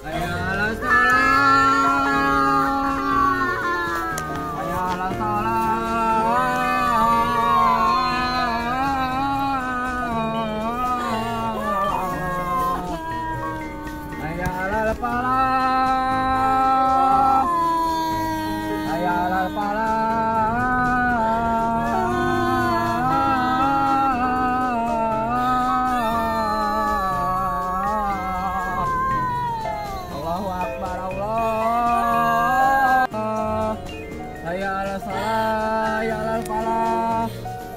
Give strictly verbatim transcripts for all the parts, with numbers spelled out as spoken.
Hayya 'alas shalah. Hayya 'alas shalah. Hayya 'alal falah. Hayya 'alal falah. Allahu Akbar, Allah. Hayya 'alas shalah, hayya 'alal falah.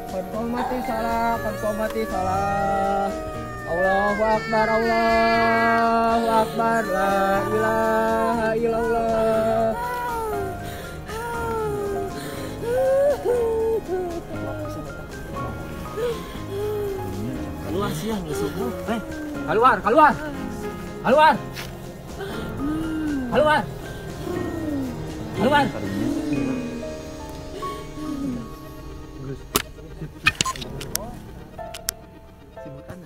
Qad qamati shalah, qad qamati shalah. Allahu Akbar, Allahu Akbar, la ilaha illallah. Keluar siang ke subuh, eh? Keluar, keluar. Keluar. Keluar. Keluar. Simutan.